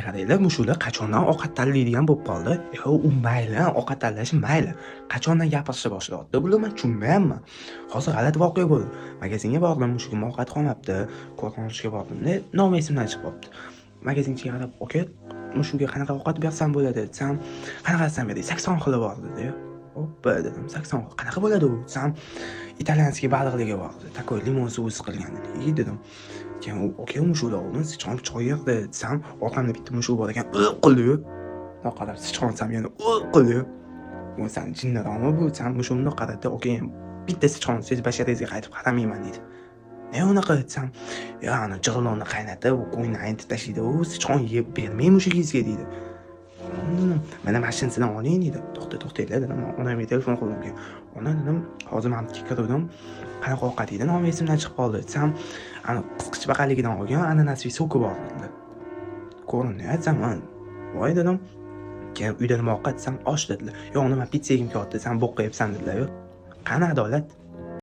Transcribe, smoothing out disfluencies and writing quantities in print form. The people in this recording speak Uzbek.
Qaranglar, mushuklar qachondan ovqat tanlaydigan bo'lib qoldi. Yo, u mayli, ovqat tanlashi mayli. Qachondan gapirishni boshlayapti bular, man tushunmayapman. Hozir g'alati voqea bo'ldi. Magazinga bordim, mushugim ovqat qolmabdi. Korma olishga bordimda, nomi esimdan chiqib qolibdi. Magazinchiga qarab, "Aka, mushukka qanaqa ovqat bersam bo'ladi?" desam, "Qanaqasidan berdik? 80 xili bor" dedi. Oppa dedim, 80 xil. Qanaqa bo'ladi u desam, "Итальянский baliqligi bor" dedi. Такой limon sous qilgan dedi. "I" dedim. Keyin u aka, mushuklar oldin sichqon pichoq yerdi desam, orqamda bitta mushuk bor ekan, "Iq" qildi-yu. Bundoq qarab sichqon desam, yana "Iq" qildi-yu. "Bu san jinniroqmi bu?" desam, mushuk bundoq qaradi, "Aka, bitta sichqon desangiz basharangizga qaytib qaramayman" deydi. "Ne unaqa?" desam, "Yo, ani jig'ilonni qaynatib, qo'yni aynitib tashlaydi, u sichqon yeb bermang mushugingizga" deydi. "Mana shunisidan oling" deydi. "To'xta, to'xtanglar" dedim. Onamga telefon qildim keyin. "Ona" dedim, "hozir man bitta kiruvdim. Qanaqa ovqat edi? Nomi esimdan chiqib qoldi" desam, "Ani qisqichbaqaligidan olgan ананасовый сок i bor" dedilar. "Ko'rindi" desam, "Voy" dedim. Keyin "Uyda nima ovqat?" desam, "Osh" dedilar. "Yo'q, unda man pitsa yegim kelyapti" desam, "Bo'qqa yebsan" dedilar. Qani adolat?